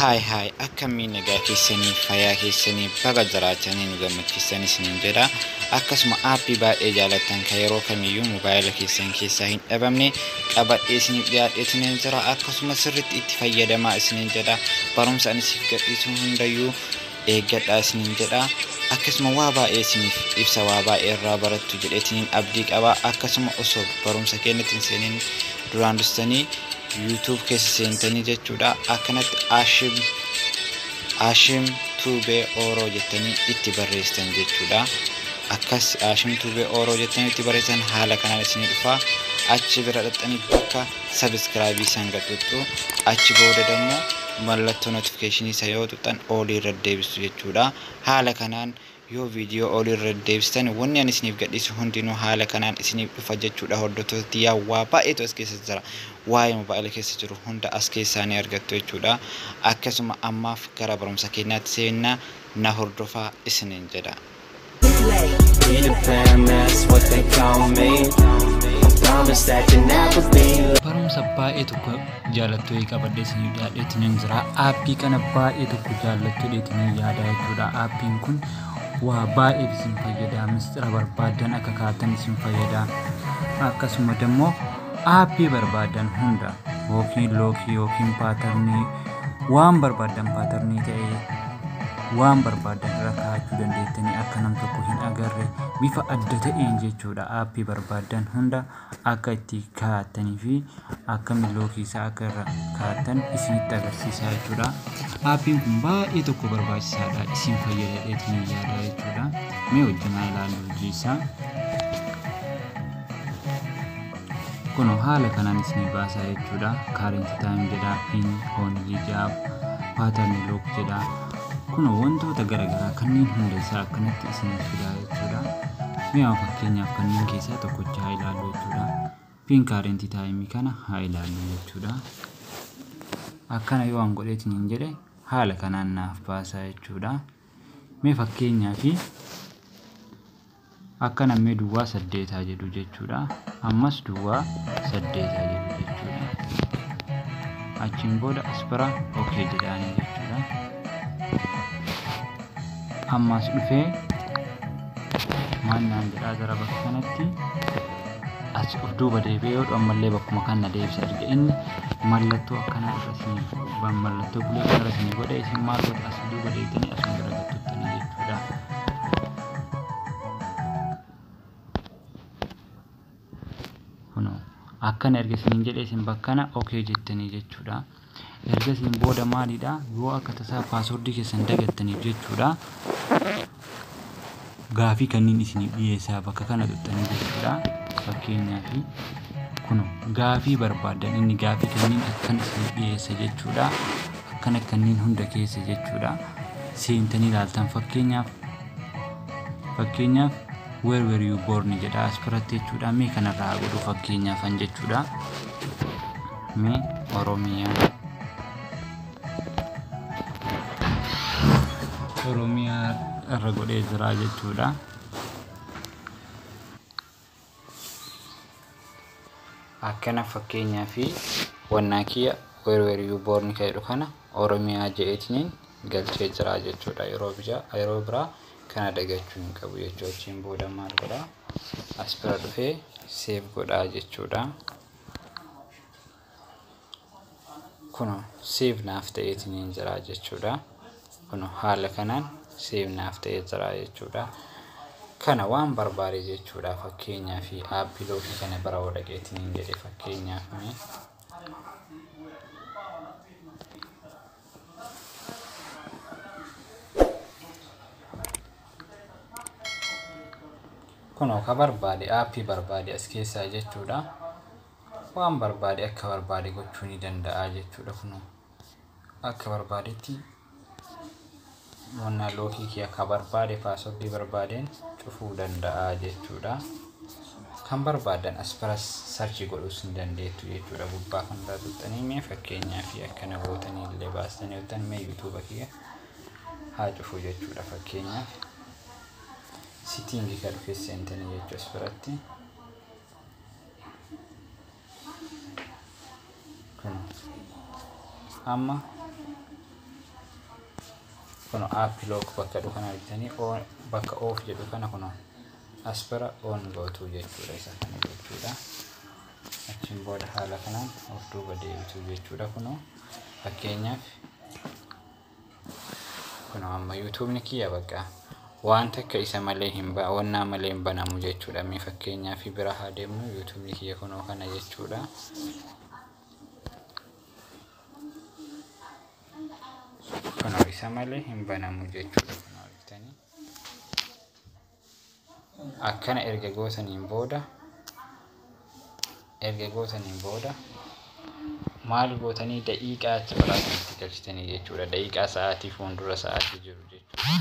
Hi hi, akkamiin nagaa keessanii, fayyaa keessanii, baga jiraatanii nu gammachiisan isiniin jedha. Akkasuma aappii baay'ee jaalattan kan yeroo kamiyyuu mobaayila keessan keessaa hin dhabamne qabadhee isiniif dhiyaadhee isiniin jira. Akkasuma sirriitti itti fayyadamaa isiniin jedha. Barumsa ani isiniif gadhiisu hundayyuu eeggadhaa isiniin jedha. Akkasuma waa baay'ee isiniif ibsa, waa baay'ee irraa barattu jedheetiniin abdii qaba. Akkasuma osoo barumsa keenyatti hin seeniin duraan dursitanii YouTube keessa seentanii jechuudha. Akkanatti Ashim Tube Oro jettanii itti barreessitan jechuudha. Akkas Ashim Tube Oro jettanii itti barreessitan, haala kanaan isinii dhufa. Achi bira dhaxxanii bakka subscribe san gadhuxxu. Achi booda dammoo mallattoo notification isa yoo tuqxan all irra deebistu jechuudha. Haala kanaan yoo viidiyoo all irra deebistan, wanni ani isiniif gadhiisu hundinuu haala kanaan isiniif dhufa jechuudha. Hordoftoota, yaa waa baay'eetu as keessa jira. Waa'ee mobaayila keessa jiru hunda as keessaa ni argattu jechuudha. Akkasuma ammaaf gara barumsa keenyaatti seennaa, na hordofaa isiniin jedha. Peter Pan, that's what they call me. I promise that you'll never be Barumsa baay'ee tokko jaallattuu qabadhee isiniif dhiyaadheetiin jira. Aappii kana baay'ee tokko jaallattuu dheetinii yaada jechuudha. Aappiin kun waa baay'eef isin fayyada. Mistira barbaaddan akka kaa'attan isin fayyada. Akkasuma immoo aappii barbaaddan hunda yookiin lock yookiin pattern, waan barbaaddan, pattern ta'ee waan barbaaddan irra kaa'achuu dandeettanii akka nam tokko hin agarre bifa adda ta'een jechuudha. Aappii barbaaddan hunda akka itti kaa'attanii fi akkamiin lock isaa akka irra kaa'attan isinitti agarsiisa jechuudha. Aappiin kun baay'ee tokko barbaachisaadha. Isin fayyada yaada jechuudha. Mee wajjin haa ilaallu hojii isaa. Kun haala kanaan isinii baasaa jechuudha. Current time jedha, pin only jedha, pattern lock jedha. Kun wantoota garaagaraa kanneen hunda isaa akkanatti isiniif fidaa jechuudha. Mee fakkeenyaaf kanneen keessaa tokkocha haa ilaallu jechuudha. Pin current time kana haa ilaallu jechuudha. Akkana yoo an godheetiin hin jedhe, haala kanaan naaf baasaa jechuudha. Mee fakkeenyaaf akkana mee 08 jedhu jechuudha. Ammas 08 jedhu jechuudha. Achiin booda as bira okay jedhaanii jechuudha. Ammas dhufee maal naan jedhaa jira? Bakka kanatti as of duuba deebi'ee yoo ammallee bakkuma kana deebisa. Erga inni mallattoo akkanaa irra isinii, mallattoo bulee kanarra isinii godhe, isin maal godha? As duuba deebitanii asuma bira gattuttanii jechuudha. Kunoo akkana erga isiniin jedhee, isin bakkana okay jettanii jechuudha. Erga isin booda maalidha? Yoo akka tasaa password keessan dagattaniif jechuudha. Gaafii kanneen isiniif dhiyeessaa, bakka kana tuqxanii jechuudha. Fakkeenyaaf kun gaafii barbaaddan, inni gaafii kanneen akkana isiniif dhiyeessa jechuudha. Akkana kanneen hunda keessa jechuudha. Seentanii ilaaltan, fakkeenyaaf "Where were you born?" jedha as biratti jechuudha. Mee kanarraa haa godhu fakkeenyaafan jechuudha. Mee Oromiyaa irra godhee jira jechuudha. Akkana fakkeenyaa fi wannaa kiyya "Where were you born?" kan jedhu kana Oromiyaa jedheetiniin galchee jira jechuudha. Yeroo biraa kana dagachuu hin qabu jechuudha. Achiin booda maal godhaa? As bira dhufee save godhaa jechuudha. Kun save naaf ta'eetiniin jira jechuudha. Kun haala kanaan save naaf ta'ee jira jechuudha. Kana waan barbaade jechuudha. Fakkeenyaa fi aappii lock kana bira dhaqeetiniin jedhe, fakkeenyaaf mee kunoo ka barbaade, aappii barbaade as keessaa jechuudha. Waan barbaade akka barbaade gochuu ni danda'a jechuudha. Kunoo akka barbaadetti wannaa lock kiyya akka barbaade password barbaadeen cufuu danda'a jechuudha. Kan barbaadan as bira search godhuus ni dandeettu jechuudha. Gubbaa kanarra tuqxanii mee fakkeenyaa fi akkana gootanii illee baastanii yoo, mee YouTube kiyya haa cufu jechuudha. Fakkeenyaaf setting kan dhufe seentanii jechuu as biratti. Kun amma Kun app lock bakka jedhu kana argitanii, bakka off jedhu kana kun as bira on gootu jechuudha, isa kana jechuudha. Achiin booda haala kanaan of duuba deebitu jechuudha. Kunoo fakkeenyaaf kunoo amma YouTubeni kiyya bakka waan takka isa malee hin wannaa malee hin banamu jechuudha. Mee fakkeenyaaf bira haa deemnu. YouTubeni kiyya kunoo kana jechuudha. Kunoo isa malee hin banamu jechuudha. Kunoo argitanii, akkana erga gootaniin booda, erga gootaniin booda maal gootanii, daqiiqaa achi biraatti galchitanii jechuudha. Daqiiqaa sa'aatii fuuldura sa'aatii jiru jechuudha.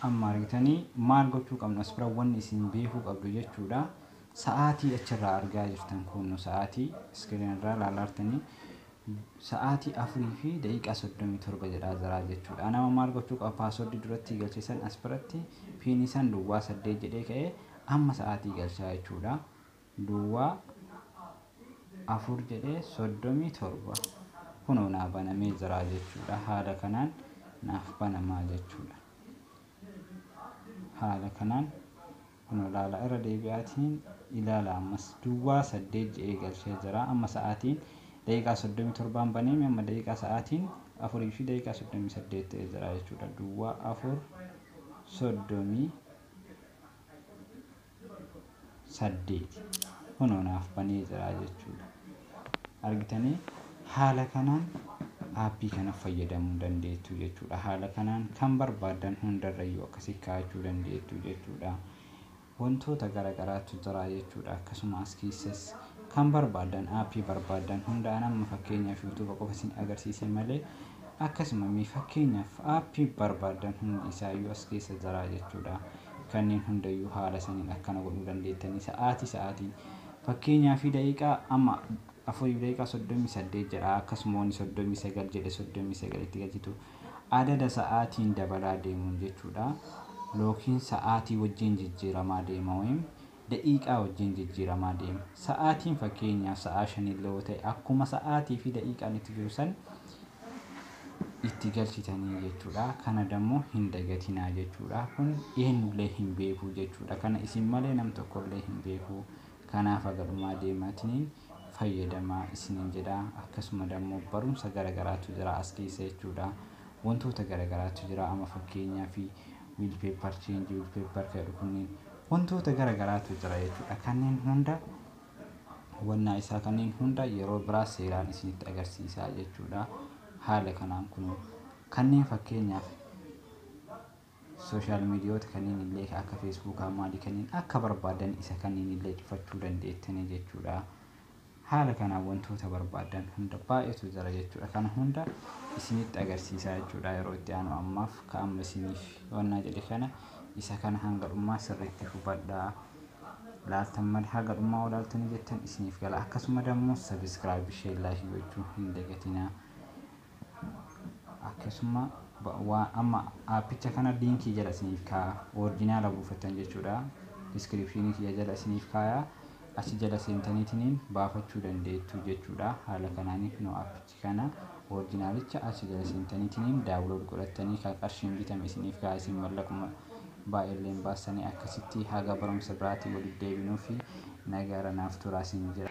Amma argitanii, maal gochuu qabnu as bira, wanni isin beekuu qabdu jechuudha. Sa'aatii achirraa argaa jirtan kun, sa'aatii screen irraa ilaalaa, sa'aatii 4:37 jedhaa jira jechuudha. Nama maal gochuu qaba? Passwordii duratti galchisan as biratti PINii san 08 jedhee ka'ee amma sa'aatii galchaa jechuudha. 04 jedhee 37 kunoo naa banamee jira jechuudha. Haala kanaan naaf banamaa jechuudha. Haala kanaan kun ilaala, irra deebi'aatiin ilaala. Ammas 08 jedhee galchee jira. Amma sa'aatiin daqiiqaa 37n baneemi, amma daqiiqaa sa'aatiin 4:38 ta'ee jira jechuudha. 04:38 kunoo naaf banee jira jechuudha. Argitanii, haala kanaan aappii kana fayyadamuu dandeettu jechuudha. Haala kanaan kan barbaadan hundarrayyuu akkasii kaa'achuu dandeettu jechuudha. Wantoota garaagaraatu jira jechuudha. Akkasuma as keessas kan barbaadan, aappii barbaadan hunda, amma fakkeenyaaf YouTube qofa isin agarsiise malee, akkasuma mee fakkeenyaaf aappii barbaadan hundi isaayyuu as keessa jira jechuudha. Kanneen hundayyuu haala saniin akkana godhuu dandeettanii, sa'aatii sa'aatiin fakkeenyaaf daqiiqaa amma 4:38 jedha, akkasuma wanni 39 jedhe 39 itti galchitu, adada sa'aatiin dabalaa deemuun jechuudha. Lockiin sa'aatii wajjin jijjiiramaa deema wayim daqiiqaa wajjin jijjiiramaa deema. Sa'aatiin fakkeenyaaf sa'aa 5 illee yoo ta'e, akkuma sa'aatii fi daqiiqaan itti jiru san itti galchitanii jechuudha. Kana dammoo hin dagatinaa jechuudha. Kun eenyullee hin beeku jechuudha. Kana isin malee nam tokkollee hin beeku. Kanaaf haga deemaatiniin fayyadamaa isiniin jedha. Akkasuma dammoo barumsa garaagaraatu jira as keessa jechuudha. Wantoota garaagaraatu jira. Amma fakkeenyaaf wallpaper change, wallpaper kan kunneen wantoota garaagaraatu jira jechuudha. Kanneen hunda wannaa isaa kanneen hunda yeroo biraa seeraan isinitti agarsiisaa jechuudha. Haala kanaan kun kanneen fakkeenyaaf social miidiyoota kanneen illee akka Facebookaa maalii kanneen akka barbaadan isa kanneen illee cufachuu dandeettanii jechuudha. Haala kanaan wantoota barbaadan hunda baay'eetu jira jechuudha. Kana hunda isinitti agarsiisaa jechuudha yeroo itti aanu. Ammaaf ka amma isiniif wannaa jedhe kana, isa kana hanga dhumaa sirriitti hubadhaa. Laaltan malee haga dhumaa olaaltanii jettan isiniif gala. Akkasuma dammoo subscribe, share, like gochuu hin dagatinaa. Akkasuma amma aappicha kana liinkii jala isiniif kaa'a, originala buufattan jechuudha. Descriptionii kiyya jala isiniif kaa'a, achi jala seentaniitiniin baafachuu dandeettu jechuudha. Haala kanaanii kunoo aappichi kana originalicha achi jala seentaniitiniin download godhattanii kan qarshiin bitame isiniif kaa'a, isin mallaquma baay'eelleen baastanii. Akkasitti haga barumsa biraatii walitti deebinuu fi nagaara naaf turaa isin jedha.